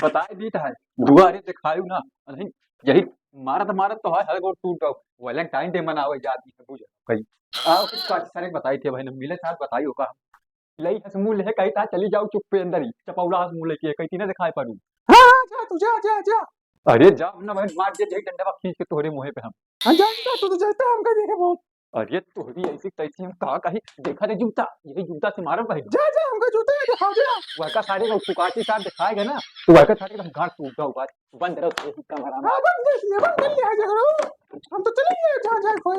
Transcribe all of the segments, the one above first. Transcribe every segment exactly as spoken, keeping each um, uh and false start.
बताए दीत है, दुआरे देखायु ना, नहीं, यही मारत मारत तो है, हर गोड़ टूट गयो। Valentine Day मनावे जाती है, बुझ गई। आओ, कुछ बात सारे बताई थे भाई, मिले साथ बताई होगा। लई हस मुँह ले कही था, चली जाओ चुप्पे अंदर ही, चपौला हस मुँह लेके कही थी ना दिखाई पड़ू। हाँ, हाँ, जा तू, जा, जा, जा। अरे जा ना भाई, मार दे, यही डंडा खींच के तोहरे मुँहे पे हम। हाँ, जा, जा, तू तो जलता है हमका देखे बहुत। अरे तोहरी ऐसी तैसी हम कहा कहीं देखा रे जूता, यही जूता से मारब भाई। जा, जा, हमका जूता ही दिखाओ, जा। वहका सारे लोग सुकाची साथ दिखाए गए ना, तो वहका सारे एकदम गाड़ टूट गया हुआ। बंद रहो, यही कमरा में। हाँ, बंद कर लिया, बंद कर लिया, जा करो। हम तो चले गए, जहाँ जाए कोई।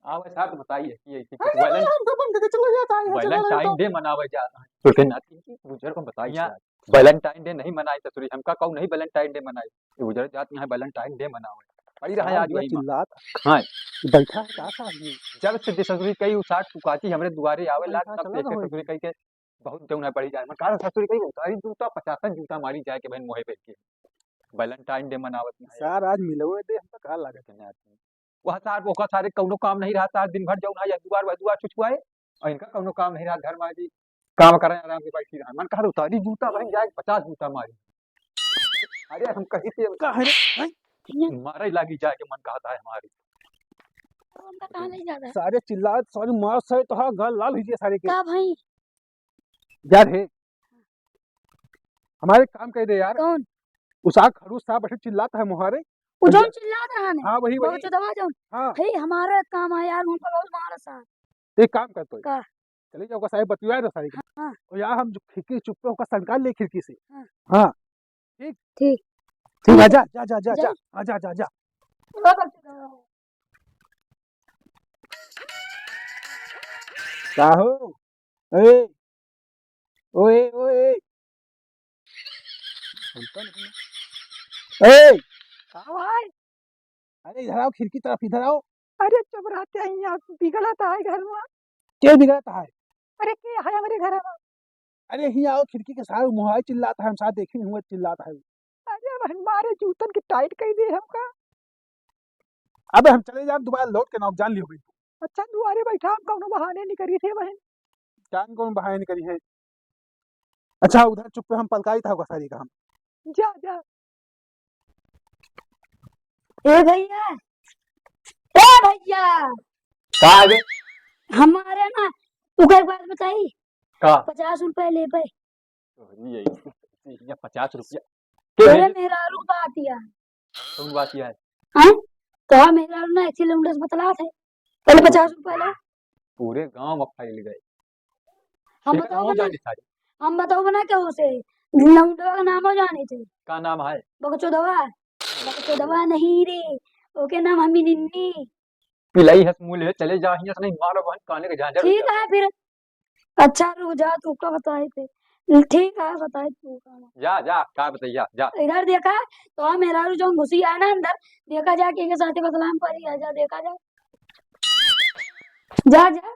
हाँ, वैसे आप बताइए कि ऐसी हाँ, कुछ जा, Valen-, हमका बंद करके चला जाता है, यहाँ से Valentine Day मनावे जाता है। तो फिर नाती की गुजर को बताइए। Valentine Day नहीं मनाई ससुरी, हमका कहू नहीं Valentine Day मनाई। ये उजर जात यहाँ Valentine Day मनावे। पड़ी रहा साला आज बुआ वही मा। चिल्लात। हाँ। बैठा है का साहब ये? जब से दे ससुरी कही उसाट सुकाची हमरे दुआरे आवे लाग, तब से ससुरी कही के बहुत जौन है बढ़ी जाए। मैं कहा ससुरी कही उतारी जूता, पचासन जूता मारी जाए के बहन मोहे पे के। Valentine Day मनावत नहीं। सार आज मिलवे दे, हमका का लागत है? वह सार, ओका सारे कौनो काम नहीं रहता, दिन भर जौन है, यह दुआर, वह दुआर छुछुआए, और इनका कौनो काम नहीं रहा, घर में जी काम करें, आराम से बैठी रहे। मन कहा उतारी जूता, बहन जाए पचास जूता मारी। अरे हम कही थे का है रे? हैं? मारे लागी जाए के मन कहता है हमारी। तो हमका कहाँ ले जाता है? सारे चिल्लात, सारे मार, सारे तो हाँ, गाल लाल हुई है सारे के। का भाई? यार हे, हमारे काम कह दे यार। कौन? उस आग खड़ूस साहब बैठे चिल्लाता है मुहारे। वो जौन चिल्लात रहा ने? हाँ, वही, वही। बहुत दबा जौन। हाँ। हे, हमारा काम है यार, हमको बहुत मारा साहब। एक काम कर तो। का? चले जाओ, का साहब बतिया रहे सारे के। हाँ। और यार हम जो खिड़की चुप्पे होकर सनका ले खिड़की से। हाँ। हाँ। ठीक? ठीक। ठीक, आजा, जा, जा, जा, जा। जा। आजा, जा, जा। का हो? ए, ओए, ओए। सुनता नहीं ना। ए! का भाई? अरे, इधर आओ, खिड़की तरफ इधर आओ। अरे, चुप रहते हैं, यहाँ बिगड़त है घर में। के बिगड़त है? अरे, के है हमारे घर में? अरे, हियाँ आओ, खिड़की के सारे मुहाई चिल्लात है, हम साथ देखे नहीं हुए चिल्लात है। अरे, अब हमारे जूतन के tight कर दे हमका। अबे हम चले जाब, दोबारा लौट के ना जान लियो भाई। अच्छा, दुआरे बैठा, हम कौनो बहाने नहीं करी थे बहन। जान कौन बहाने नहीं करी है? अच्छा, उधर चुप्पे हम पलकाई था सारी का हम। जा, जा। ए भैया, ए भैया। का है बे? हमारे ना, तू एक बात बताई। का? पचास रुपए ले पे। तोहरी यही, यही पचास रुपया। के तोरे भेजे? मेहरारू बात यार। कौन बात यार? हैं? तो हाँ, मेहरारू ना ऐसी लौंडे से बतलात है। पहले पचास रुपया ला। पूरे गांव में फैल गए। हम फिर बताओ गांव बना, जाने सारे। हम बताओ बना क्या उसे? लौंडवा का नाम हो जाने थे। का नाम है? बकचोदवा। बकचोदवा नहीं रे, ओके नाम हमी निन्नी। पिलाई हस मुँह ले, चले जा हियाँ से, नहीं मारो बहन काने के झांझर हो ठीक जाए। है फिर। अच्छा, रुक जा, तू का बताए थे? ठीक है, बताए तू का। जा, जा, का बताइया, जा। इधर देखा, तो हम मेहरारू जो घुसी आए ना अंदर, देखा जा के, के साथे बतलाम पड़ी है, जा देखा जा। जा, जा।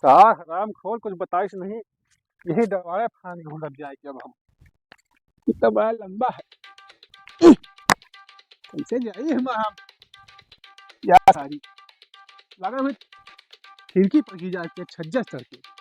का हराम खोर कुछ बताइस नहीं, यही दरवाजा फांद के ढूंढत जाए के अब हम। ई तो बड़ा लंबा है। कैसे जाई हम, हम? या सारी। लगा हुई खिड़की पर की जाके छज्जा चढ़ के।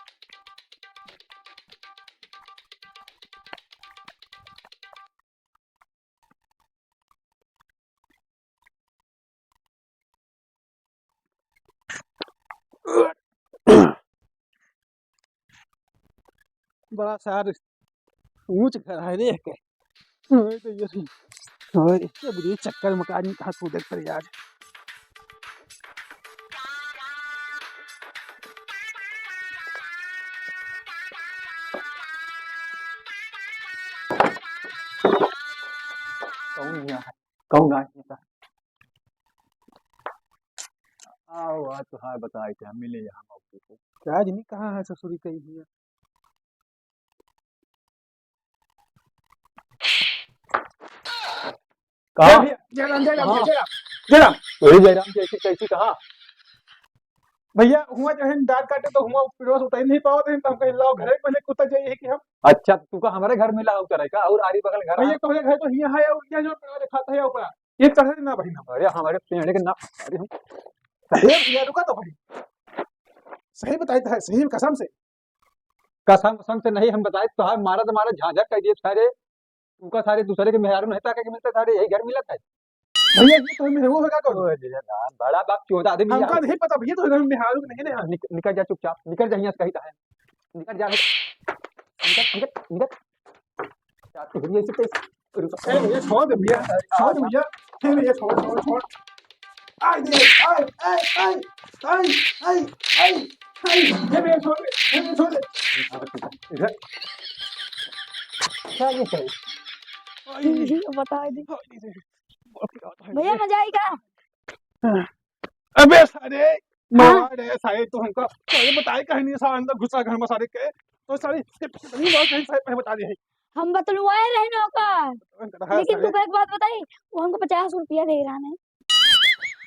बड़ा सार ऊंच घर है रे के। ओए तो ये रे। ओए, ये बुढ़ी चक्कर में का आदमी कहाँ कूदे पर यार। कौन यहाँ है? कौन आ गया? आओ, आज तो हाय बताए थे, हम मिले यहाँ मौके पे। क्या आदमी कहाँ है ससुरी कहीं भैया? कहाँ? जय भैया, जय राम, जय राम, हाँ। जय राम, जय राम। अरे जय राम, कैसी, कैसी कहाँ? भैया, हुआ जो है दांत काटे तो हुआ पिड़वा से उतार नहीं पावत है, तो हम कहे, "लाओ घरे पहले कुत्ता जाइए कि हम।" अच्छा, तू का हमारे घर में लाओ उतारे का? और आरी बगल घर भैया, है? तोहरे घर तो हियाँ है और यहाँ जो पिड़वा दिखाता है ऊपर, ये चढ़े ना भाई ना। अरे, हमारे पेड़ के ना, अरे हम अरे भैया, रुका तो भाई, सही बताई तो है, सही कसम से। कसम, कसम से नहीं हम बताए, तोहार मारा तो मारा झांझर कर दिए सारे। तू का सारे दूसरे के मेहरारू नहीं ताके के मिलता, सारे यही घर मिलत है। भैया, ये तो मेरे वो होगा कौन? ओ, ये ना, बड़ा बाप चोदा आदमी हमका यार। नहीं पता भैया, तो घर में मेहरारू नहीं ना। निक-, निकल जा चुपचाप, निकल जा यहाँ से कहीं तो है। निकल जा, निकल, निकल, निकल। क्या तू भैया ऐसे कैसे? रुक। ए भैया, छोड़ दे भैया, छोड़ दे भैया। ए भैया, छोड़, छोड़, छोड़। आई दे, आई, आई, आई, आई, आई, आई। ए भैया, छोड़ दे, ए भैया, छोड़ दे। इधर। क्या ये क्या है? आई। बता दे। आई दे। भैया, मजा आई का? अबे सारे, हाँ। मवाड़ है सारे, तो हमका, तो ये बताए कहीं नहीं, सारे अंदर घुसा घर में सारे के, तो सारे, ये पता नहीं, वो कहीं सारे पहले बता दे है। हम बतलवाए रहे ना ओका, हाँ, लेकिन सारे। तुका एक बात बताई, वो हमको पचास रुपया दे रहा नहीं।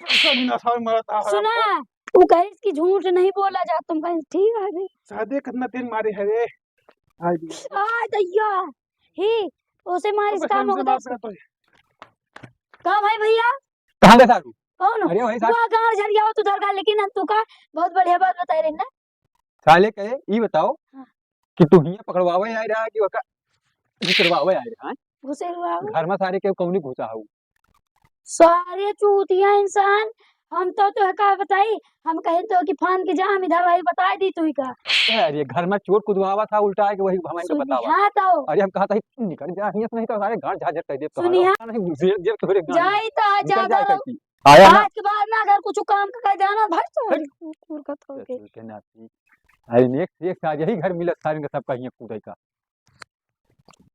पैसा भी ना सारे मारा था, सुना, हरामखोर। वो कहे कि झूठ नहीं बोला जा, तुम कहे, ठीक है भाई। सादे कितना तेल मारे है रे। आई दी। आय दैया, ही, उसे मार अब इसका हम मुंह से मार देख। सकता है। का भाई भैया? कहाँ गए सारू? कौन हो? अरे वही साथ। वो गाँव झरिया हो तू धर का, लेकिन हम तुका बहुत बढ़िया बात बताए रहे ना। साले कहे, ई बताओ हाँ। कि तू हियाँ पकड़वावे आए रहा कि ओका घुसरवावे आए रहा, हैं? घुसरवावे? घर में सारे के कौनी घुसा हऊ? सारे चूतिया इंसान, हम तो, तो का बताई, हम कहे तो कि फान के जा, हम इधर आई बताए दी तू ही का। अरे घर में चोर कुदवावा था, उल्टा आके वही हमारे को सुनी, बतावा। हाँ तो। अरे हम कहा था, निकल जा, हियाँ से नहीं तो सारे गांड झाझट कर दे, सुनी, हाँ। नहीं, जेब, जेब तोरे गांड। जाई तो निकल ज्यादा जा लोग। करती। आया ना। आज के बाद ना अगर कुछ काम का जाना, भाई तो हट। कुकुर का तो ए, के। तू के नाती। अरे नेक से एक साथ यही घर मिलत सारे का, सबका हियाँ कूदे का।